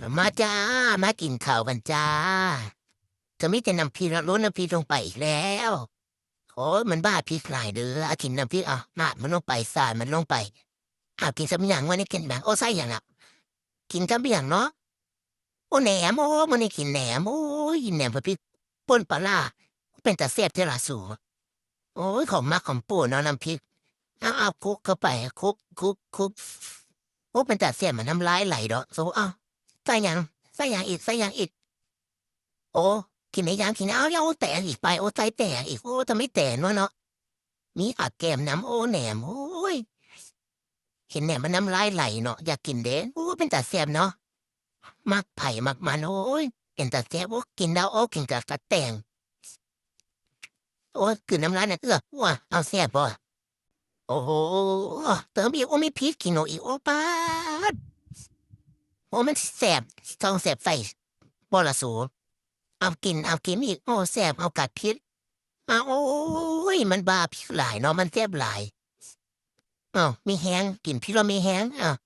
ມາຈ້າ ມາກິນເຂົ້າກັນຈ້າ. ກໍມີແຕ່ນ້ຳພລິກ ໂລດນ້ຳພລິກລົງໄປອີກແລ້ວ. ໂອ້ຍ ມັນບ້າພລິກຫຼາຍເດີ້. ເອົາກິນນ້ຳພລິກ ເອົາ ລາດມັນລົງໄປ ສາດມັນລົງໄປ. ເອົາ ກິນກັບຫຍັງວະນີ້? ກິນຫຍັງ? ໂອ້ ໃສ່ຫຍັງລະ? ກິນກັບຫຍັງເນາະ? ໂອ້ ແໜມ. ໂອ້ ມື້ນີ້ກິນແໜມ. ໂອ້ຍ ແໜມ ພລິກ ປົ່ນປາຫຼ້າ ເປັນຕາແຊບແທ້ລະສູ. ໂອ້ຍ ຂອງມັກຂອງໂປດເນາະ ນ້ຳພລິກ. ເອົາ ເອົາ ຄຸກເຂົ້າໄປ ຄຸກ ຄຸກ ຄຸກ. ໂອ້ ເປັນຕາແຊບ ນ້ຳລາຍໄຫຼດອກ. ໂອ້ ເອົາ ໃສ່ຫຍັງ? ໃສ່ຫຍັງອີກ? ໃສ່ຫຍັງອີກ? ໂອ້ ກິນໄດ້ຍັງ? ກິນ ເອົາ ເອົາແຕງອີກໄປ. ໂອ້ ໃສ່ແຕງອີກ. ໂອ້ ທຳໄມແຕງເນາະ ເນາະ ມີຜັກແກ້ມນຳ. ໂອ້ ແໜມ. ໂອ້ຍ ເຫັນແໜມມັນນ້ຳລາຍໄຫຼເນາະ ຢາກກິນເດ້. ໂອ້ ເປັນຕາແຊບເນາະ ມັກໃຜມັກມັນ. ໂອ້ຍ ເປັນຕາແຊບ. ໂອ້ ກິນແລ້ວ ໂອ້ ກິນກັບ ກັບແຕງ. ໂອ້ ກືນນ້ຳລາຍນະເອື້ອ. ໂອ້ ເອົາ ແຊບບໍ່? ໂອ້ໂຫ ເຕີມອີກ. ໂອ້ ມີພລິກຂີ້ໜູອີກ. ໂອ້ ປາດ ໂອ້ ມັນແຊບ ທ້ອງແຊບໄສ້ບໍ່ລະສູ? ເອົາກິນ ເອົາກິນອີກ. ໂອ້ ແຊບ ເອົາກັດພລິກ. ອ້າວ ໂອ້ຍ ມັນບ້າພລິກຫຼາຍເນາະ ມັນແຊບຫຼາຍ. ເອົາ ມີແຮງ ກິນພລິກແລ້ວມີແຮງ. ເອົາ